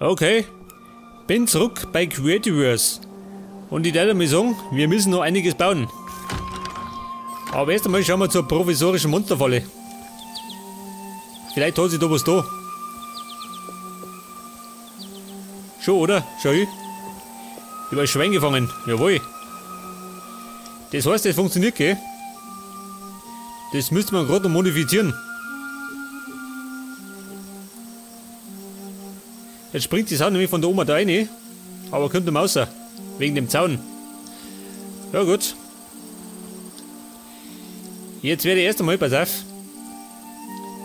Okay, bin zurück bei Creativerse. Und ich werde mal sagen, wir müssen noch einiges bauen. Aber erst einmal schauen wir zur provisorischen Monsterfalle. Vielleicht hat sich da was da. Schon, oder? Schau hin. Ich hab ein Schwein gefangen. Jawohl. Das heißt, das funktioniert, gell? Das müsste man gerade noch modifizieren. Jetzt springt die Sau nämlich von der Oma da rein, aber kommt nicht mehr raus. Wegen dem Zaun. Ja gut. Jetzt werde ich erst einmal, pass auf.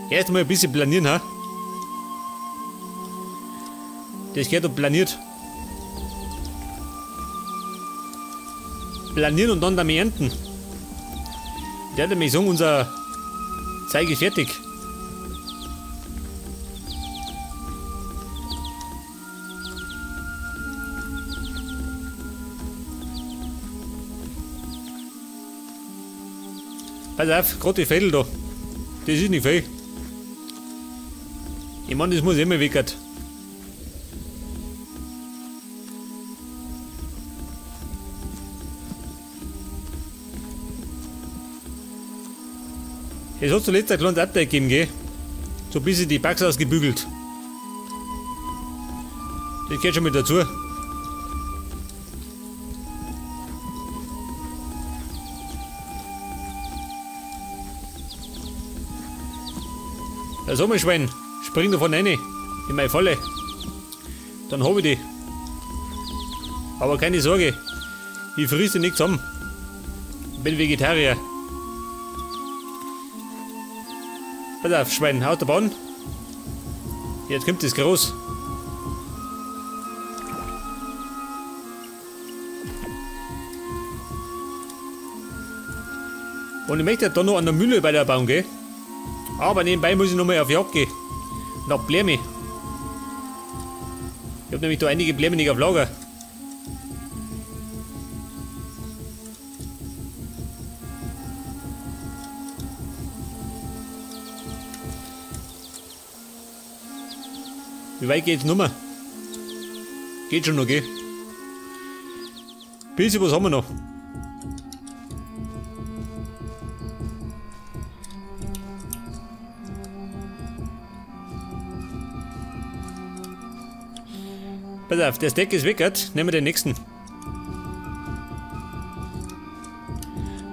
Erst einmal ein bisschen planieren, ha? Das gehört doch planiert. Planieren und dann damit ernten. Der hat nämlich sagen, unser Zeug ist fertig. Pass auf, gerade die Fädel da. Das ist nicht viel. Ich meine, das muss immer weg. Es hat zuletzt ein kleines Update gegeben, gell? So ein bisschen die Bugs ausgebügelt. Das gehört schon mit dazu. Da so mein Schwein, spring da vorne rein, in meine Falle. Dann hab ich die. Aber keine Sorge, ich friss die nicht zusammen. Ich bin Vegetarier. Pass auf, Schwein, haut der Bahn. Jetzt kommt das groß. Und ich möchte da noch an der Mühle weiterbauen, gell? Aber nebenbei muss ich nochmal auf Jagd gehen. Nach Bläme. Ich hab nämlich da einige Bläme nicht auf Lager. Wie weit geht's noch? Geht schon noch, gell? Bisschen was haben wir noch. Pass auf, der Stack ist weg, nehmen wir den nächsten.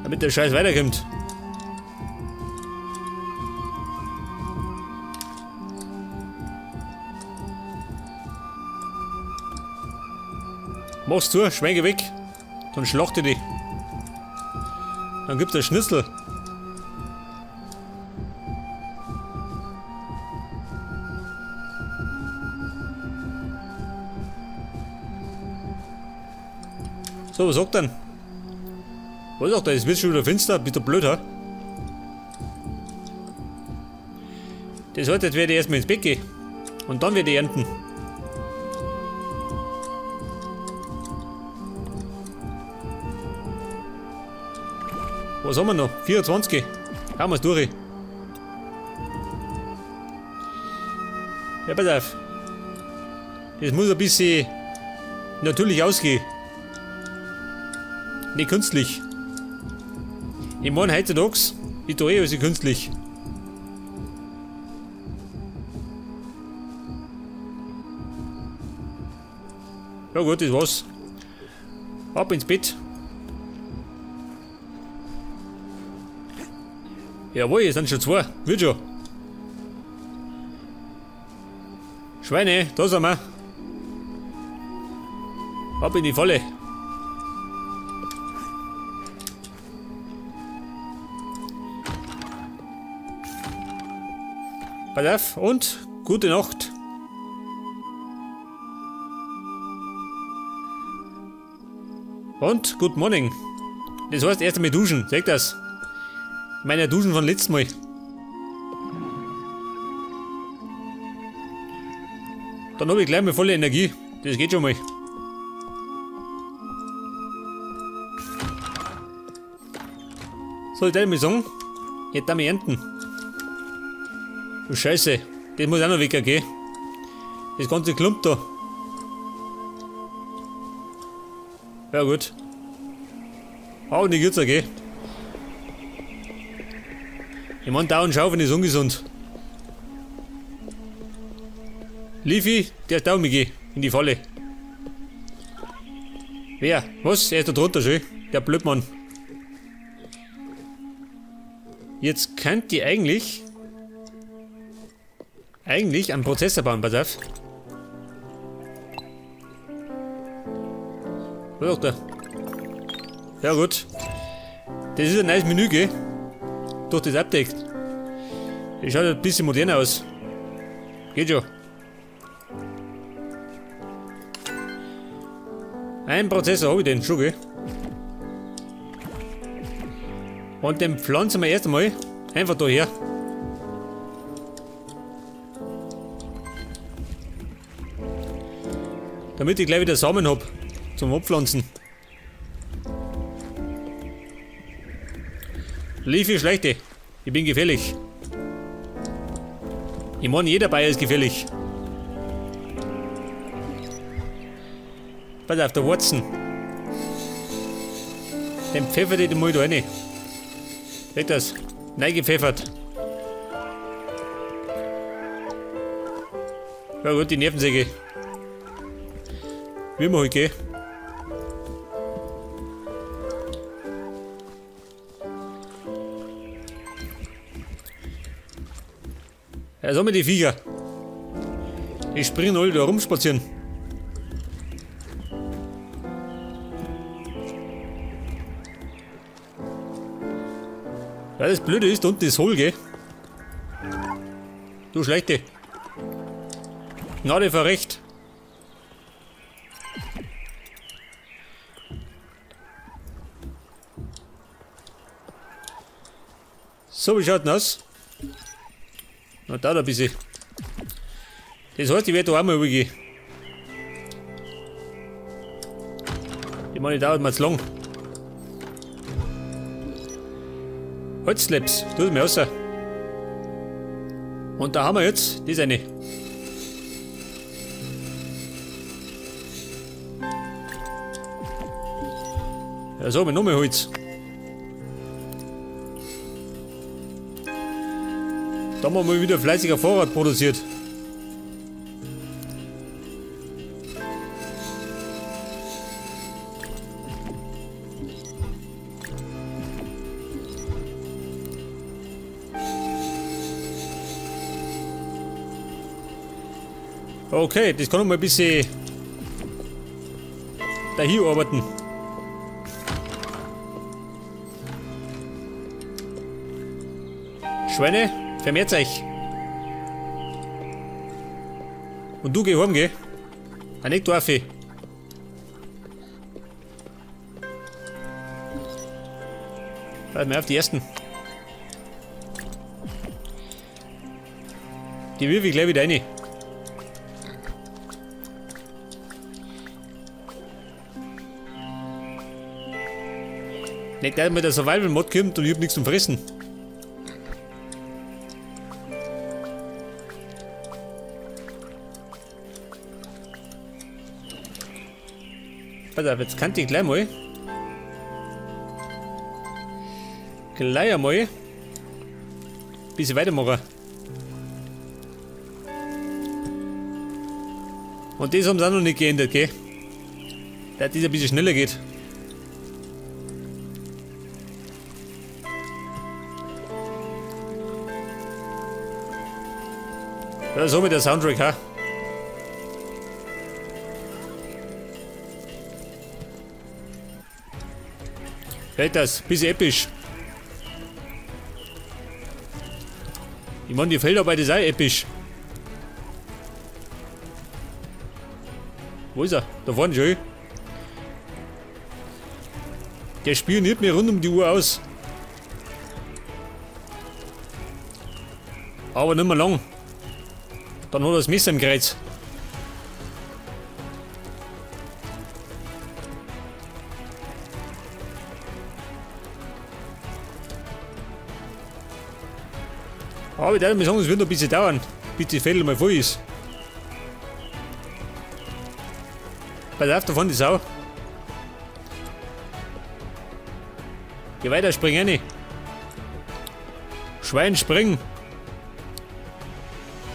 Damit der Scheiß weiterkommt. Mach's zu, schweige weg. Dann schlachte dich. Dann gibt's ein Schnitzel. So, was sagt denn? Was sagt er? Es wird schon wieder finster. Bist du blöd, ha? Das heißt, jetzt werde ich erstmal ins Bett gehen. Und dann werde ich ernten. Was haben wir noch? 24. Haben wir's durch. Ja, pass auf. Das muss ein bisschen natürlich ausgehen. Nicht künstlich. Ich meine, heutzutage ist doch eh alles künstlich. Ja gut, das war's. Ab ins Bett. Jawohl, es sind schon zwei. Wird schon. Schweine, da sind wir. Ab in die Falle. Pass auf und gute Nacht. Und good morning. Das heißt erst einmal duschen, seht das? Meine Duschen von letztem Mal. Dann habe ich gleich mal volle Energie. Das geht schon mal. Soll ich mal sagen? Jetzt darf ich ernten. Oh Scheiße, das muss auch noch weggehen. Das ganze Klump da. Ja gut. Aber nicht geht's okay. Ich mein, dauernd schaufeln ist ungesund. Leafy, der ist da umgegangen in die Falle. Wer? Was? Er ist da drunter schön. Der Blödmann. Jetzt könnt ihr eigentlich einen Prozessor bauen, pass auf. Was ist da? Ja gut. Das ist ein neues Menü, gell? Durch das Update. Das schaut ein bisschen moderner aus. Geht schon. Einen Prozessor habe ich denn schon, gell? Und den pflanzen wir erst einmal einfach da her. Damit ich gleich wieder Samen hab zum Abpflanzen. Leafy Schlechte, ich bin gefährlich. Ich meine, jeder Bayer ist gefährlich. Pass auf, der Watson. Den pfeffert ich mal da rein. Seht das? Nein, gepfeffert. Ja gut, die Nervensäge. Wie immer halt, gell? Ja, so mit die Viecher. Die springen alle da rumspazieren. Ja, das Blöde ist, da unten ist hohl, gell? Du Schlechte. Gnade vor Recht. So, wie schaut denn aus? Na, da ein bisschen. Das heißt, ich werde da auch mal übergehen. Ich meine, dauert mir zu lang. Holzslaps, tut mir raus. Und da haben wir jetzt das eine. Ja, so, mit noch mehr Holz. Da haben wir mal wieder fleißiger Vorrat produziert. Okay, das kann noch mal ein bisschen da hier arbeiten. Schweine, vermehrt euch. Und du geh heim, geh. Ah, nicht du Affe. Bleib mir auf die ersten. Die wirf ich gleich wieder rein. Nicht, dass mir der Survival-Mod kommt und ich hab nichts zum Fressen. Pass auf, jetzt kann ich gleich mal. Gleich einmal. Ein bisschen weitermachen. Und das haben sie auch noch nicht geändert, gell? Dass das ein bisschen schneller geht. Ja, so mit der Soundtrack, ha? Fällt das? Bisschen episch. Ich meine, die Feldarbeit ist auch episch. Wo ist er? Da vorne schon. Der spioniert mir rund um die Uhr aus. Aber nicht mehr lang. Dann hat er das Messer im Kreuz. Aber ich würde mal sagen, es wird noch ein bisschen dauern, bis die Fell mal voll ist. Pass auf, davon die Sau. Geh weiter, spring rein. Schwein, spring!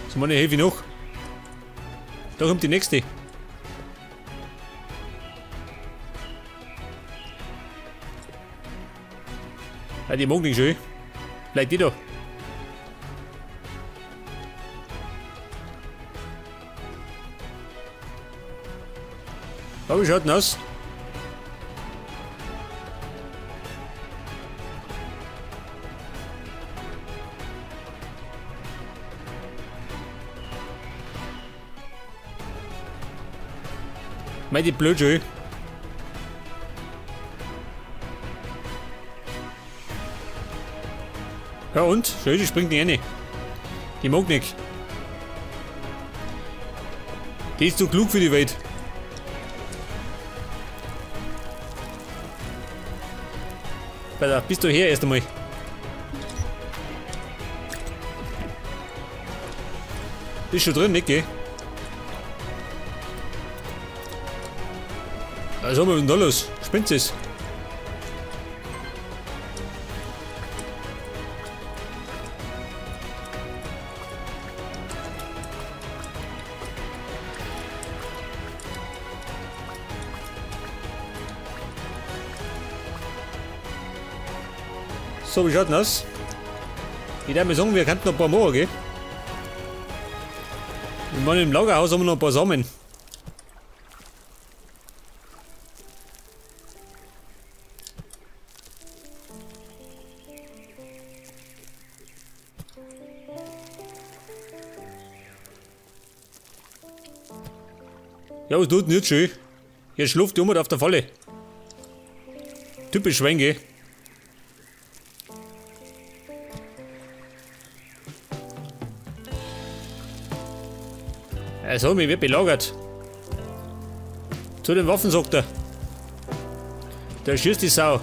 So, meine helfe ich noch. Da kommt die nächste. Ja, die mag nicht schön. Bleib die da. Aber wie schaut denn aus? Mei, die blöd schön. Ja und? Schön, die springt nicht rein. Die mag nicht. Die ist zu klug für die Welt. Pass auf, bist du her erst einmal. Bist schon drin, nicht, gell? Also, was ist denn da los? Spinnt es? So, wie schaut denn aus? Ich würde mal sagen, wir könnten noch ein paar machen, gell? Ich meine, im Lagerhaus haben wir noch ein paar Samen. Ja, was tut denn jetzt schön? Hier schläft die Oma auf der Falle. Typisch Schwein, gell? Also, mir wird belagert. Zu den Waffen, sagt er. Der schießt die Sau.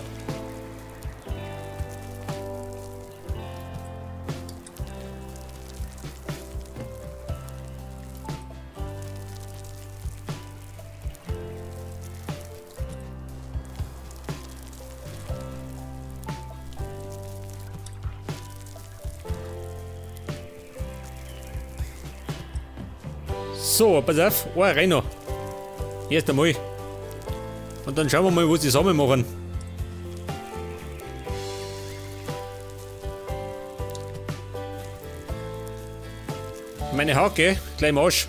So, pass auf, ein rein noch. Erst einmal. Und dann schauen wir mal, was die Samen machen. Meine Hacke, gleich im Arsch.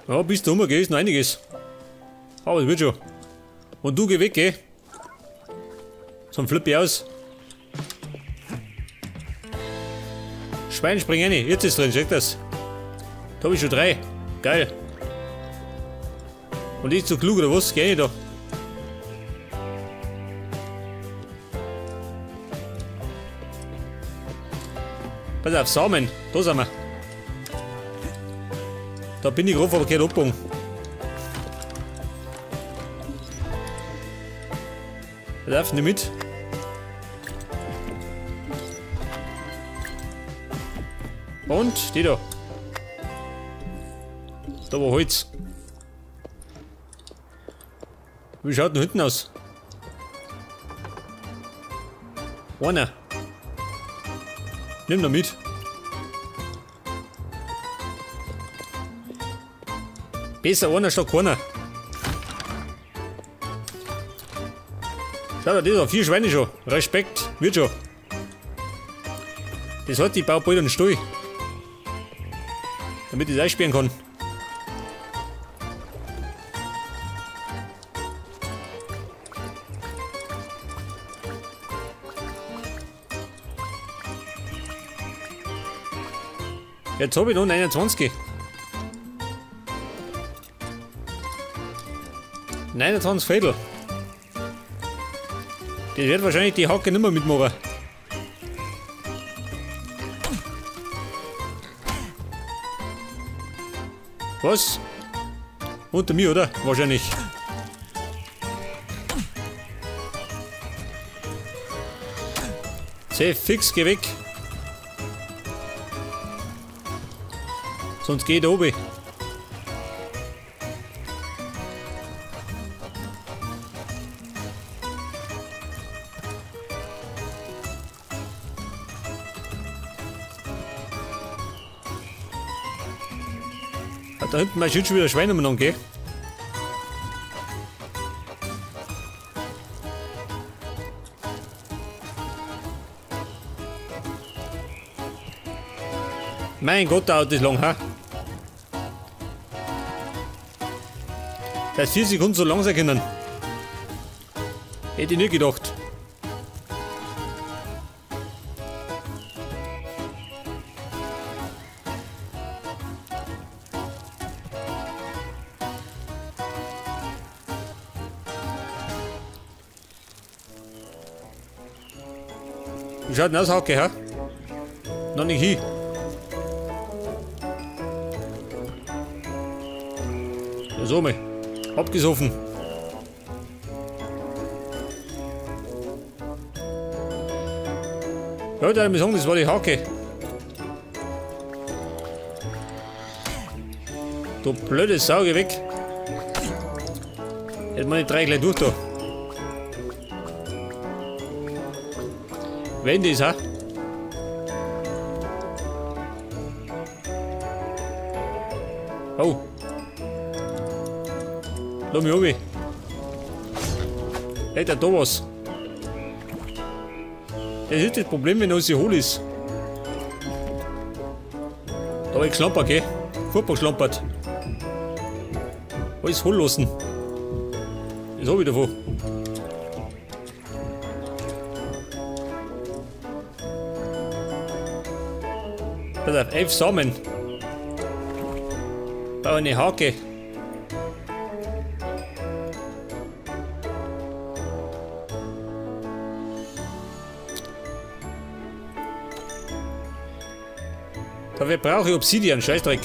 Ja, bis du gehst, ist noch einiges. Aber es wird schon. Und du geh weg, geh. Zum Flippy aus. Schwein, spring rein. Jetzt ist drin, check das. Da hab ich schon 3. Geil. Und ich zu klug oder was? Geh ich da. Pass auf, Samen. Da sind wir. Da bin ich grob, aber kein Abbogen. Da darf nicht mit. Und die da. Da war Holz. Wie schaut denn hinten aus? Einer. Nimm da mit. Besser einer statt keiner. Schau dir das an, 4 Schweine schon. Respekt, wird schon. Das hat die baut bald einen Stall. Damit ich es einsperren kann. Jetzt habe ich noch 29. 29 Viertel. Das wird wahrscheinlich die Hacke nicht mehr mitmachen. Was? Unter mir, oder? Wahrscheinlich. Zeh, fix, geh weg. Sonst geht er runter. Da hinten marschiert schon wieder Schwein umeinander, gell? Mein Gott, dauert das lang, ha? Dass 4 Sekunden so lang sein können. Hätte ich nicht gedacht. Wie schaut denn aus, Hauke, ha? Noch nicht hin. Ja, so mal. Abgesoffen. Ja, da muss ich sagen, das war die Hauke. Du blöde Sau, geh weg. Hätte man die drei gleich durch da. Wenn das, ha? Oh. Lass mich runter. Hey, da was. Das ist das Problem, wenn alles hohl ist. Da hab ich geschlampert, gell? Furchtbar geschlampert. Alles hohl lassen. Das hab ich davon. Pass auf, 11 Samen. Bau eine Hake. Dafür brauche ich Obsidian, Scheißdreck.